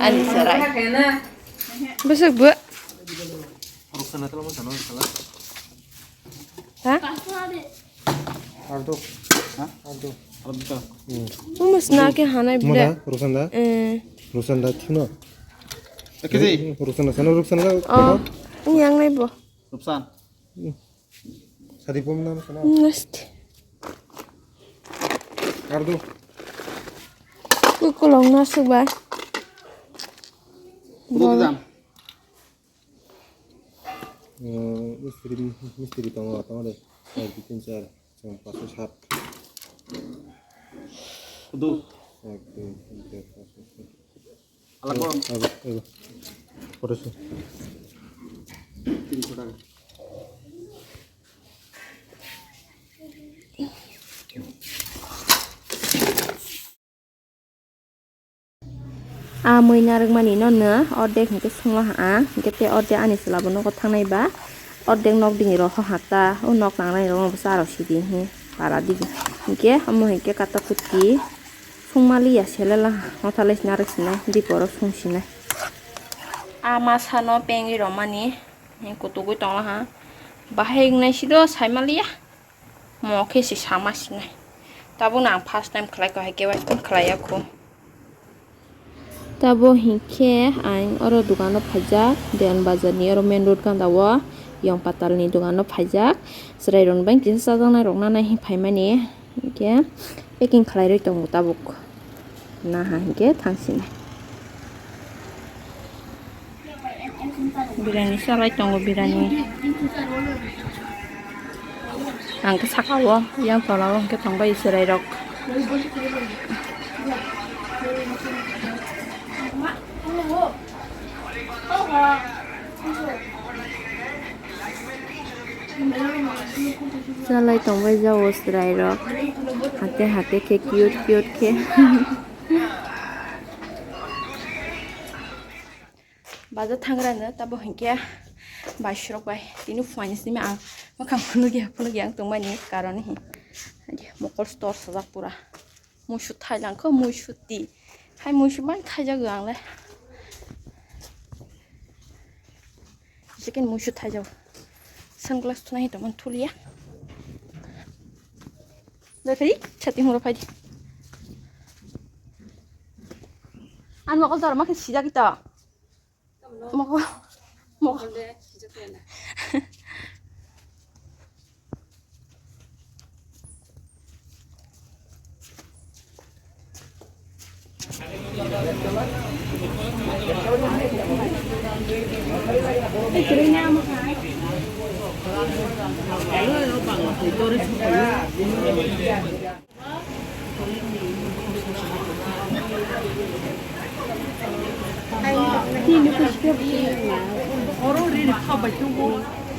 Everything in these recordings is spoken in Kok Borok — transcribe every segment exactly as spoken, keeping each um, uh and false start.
Ani sarai. Besok bu. Ruksana tala mo sana sala. Ha? Ardo. Ha? Ardo. Ardo. Hmm. Umus na ke hanai bile. Moda, Ruksana. Eh. Ruksana thino. Ekezi. Ruksana sana Ruksana. Oh. Yang nai bo. Ruksan. Hmm. Sadi pom na sana. Nasti. Ardo. Kukulong nasuk ba. Kudu jam. Mistri, mistri tongo, tongo de. Ek, dui, tin, char, char, pas, sat. Kudu. Ek, dui, tin, char, pas, sat. Alak bo. Ego, ego. Photo shoot. Tin kota. A mui narwkmani no nw ordek hinkhe songla ha ang, hinkhe tei ordek ani chwla bo nogo thangnai ba, ordek nok dini rw ha ta, o nok nangnai rok no bwsa rw sidi hi para digi. Hinkhe omo hinkhe kata kuti songmaliya selela ha, mothalai narwk sinai, dipo rok song sinai. A masa no pengwi rwmani, hi kutugwi tongla ha, bahai wngnai sido saimaliya. Mo khe se sama sinai. Tabuk no ang first time khlai kha, hai khe bai khlai ya kho. Tabo hinkhe ang oro dogano phaijak, Dewan Bazar ni oro main road ganda o, Yong Patal ni dogano phaijak. Chwrai rok ni bai kisa chajaknai rok nanai hin phaimani. Hinkhe packing khlai rwi tongo tabuk. Naha hinkhe thangsinai. Birani salai tongo, birani. Ang khe saka o, yang tola o hinkhe tongbai chwrai rok. Chalai tongbai jao chwrai rok. Hate hate khe cute cute khe. Baja thangrano tabo hinkhe bai surok bai tini phuaini simi ang mwkhang phunukya phunukya ang tongmani karon hi mokol store sajak pura. Muisu thailang kho, muisu ti. Hai muisu bai thaijago ang le. Second muisu thaijago. Sunglass thunai tongmani thuliya. Dai phai, chati huro phai di. An mokol tor ma khe sijak ito. Mokol, mokol.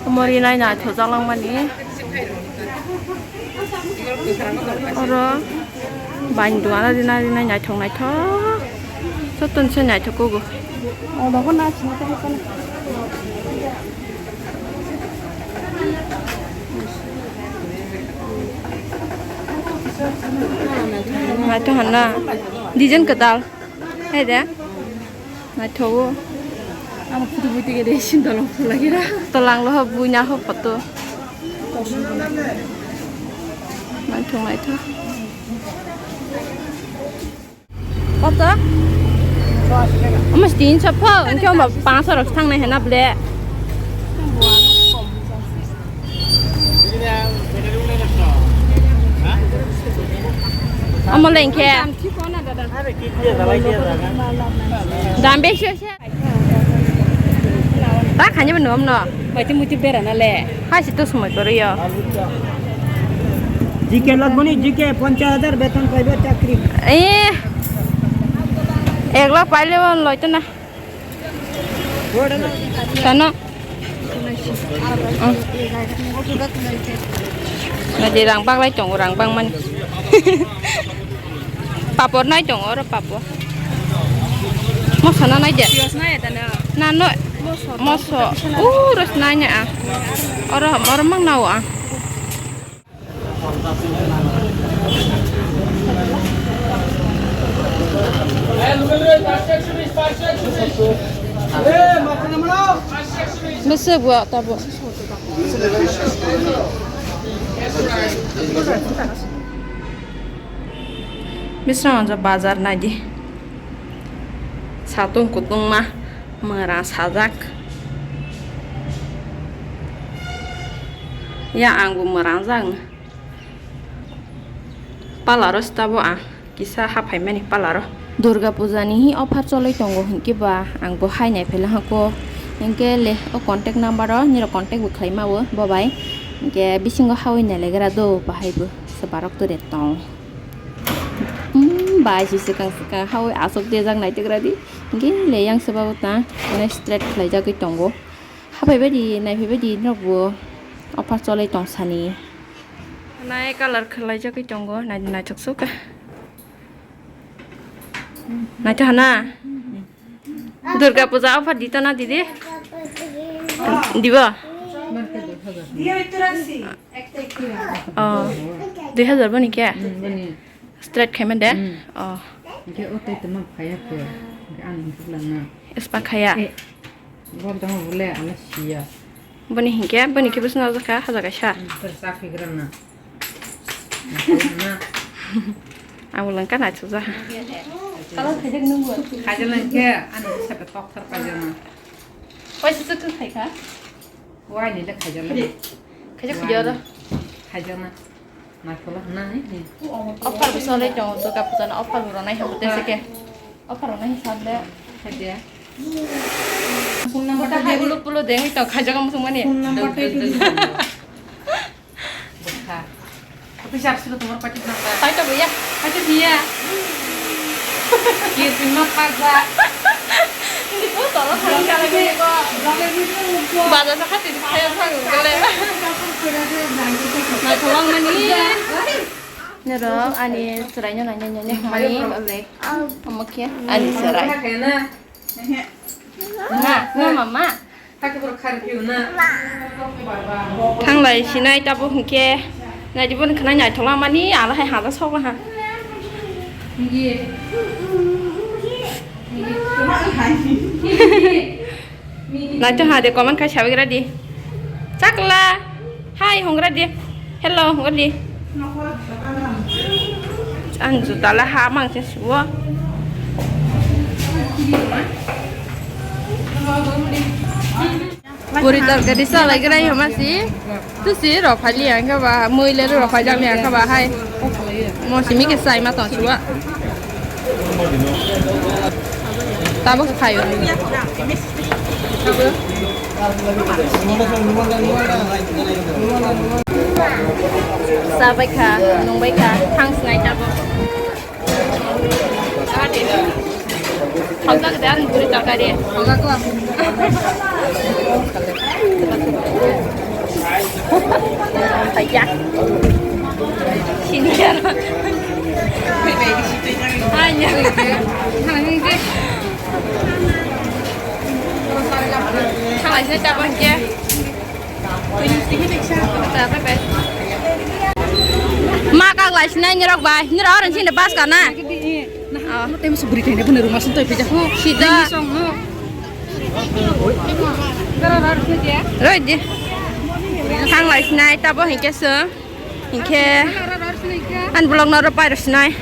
Omo rinai naithok jalangmani. Oro bain duana rinai rinai naithok naithok. Jotono se naithok kugo. Naithok hanna. Design kwtal. Hai de. Naithogo. Ang photo bui tike de sin tolang phola gira. Tolang lo ho buina ho photo. Naithok naithok. Koto? Omo tinso pho, engke omo panso rok thang nai hena ble. Omo le engke. Dam besi se. Ta khani bo nom no. Maiti muiti bera na le. Hai si to somoi koro yo. G K lagmani, G K ponchas hajar beton paibo chakri. Eh. Ek lakh paile on loito na. Tano. Nadi rang bak lai tongo, rang bang mani. Papor nai tongo oro, papor. Moso na nai de. Pios nai da na. Na no. Moso. Moso. Uh, ros nai na. Oro, oro mang nao a. Kisa bua tabo. Bisrang anjo bazar naidi. Satung kutung ma mera sajak. Ya angbo mera jang. Palaro stabo ang kisa haphaimani palaro. Durga puja ni hi offer choloi tongo hinkhe ba ang bo hai naiphailang hako. Hinkhe le o contact number o nirok contact bo khlai ma o bo bai. Hinkhe bisingo hawi nailagra do bahai bo se barok tere tong. Hmm, bai si swkang swkang hawi aswk dejak naitogra di. Hinkhe le yang se babo ta straight khlaijagwi tongo. Haphaibaidi naiphaibadi nokbo offer choloi tong sani. Nai colour khwlaijagwi tongo, nai naithok sukha. Naitho hana. Durga puja offer dito na didi? Dibo? Oh, dui hazar boni kya? Straight khaima de? Oh. Hingke o tei tongma phaiya khe, hingke ani hingke langna. Espa khaya. Eh, bo tongma bole ala siya. Boni hingke, boni khe bwswk najak kha, haja kaisa. Hmm, ter sa phi gra na. Na. Ang bo langka na chuja. Kala khajak nungbo. Khajak langke, ani bwsa khe tok thar khajak na. Paisa chwk khai kha. Wai ni le khajak na. Khajak khajak ro. Khajak na. Naikolo hwnna hai ni. Offer bo solai tongo, Durga puja no offer bo ronai habo tese ke. Offer ronai hisab le. Khadia. Phone number ta hai ulo pulo deng to khajaga musung mani. Phone number ta itu di. Bukha. Tapi siap sih nomor pakai nang. Hai to buya. Pakai dia. Kir pima kaza. Ini ko tolong kali kali ko. Baja sakha tini kaya sang gele. Naitholak mani. Nero ani chwraino naina nini mani ole. Omo khe ani chwrai. Na, na mama. Thanglai sinai tabo hwnkhe. Naidi boni khwnai naitholak mani ala hai haja sok ha. Naitho ha de comment khai sabai gra di. Chakla. Hi hongra di. Hello hongra di. Ang juta la ha mang se suo. Puri tarkari salai gra hama si. Tu si ro phali ang kha ba, mui le ro phajak le ang kha ba hai. Mo simi ke sai ma tong chua. Tabuk phaio. Sa bai kha, nung bai kha, thang snai tabuk. Hojak de ani puri tarkari. Hojak ko. Ayah. Sini ya. Ayah. Thang ni de. Thang lai se ta ban ke. Ma kak lai sinai nirok bai, nirok orange sini bus kana. Oh. Tem subri tene pun rumah sentuh pija. Sida. Roi di. Thang lai sinai tabo hingke se. Hingke. An blog noro pai ro sinai.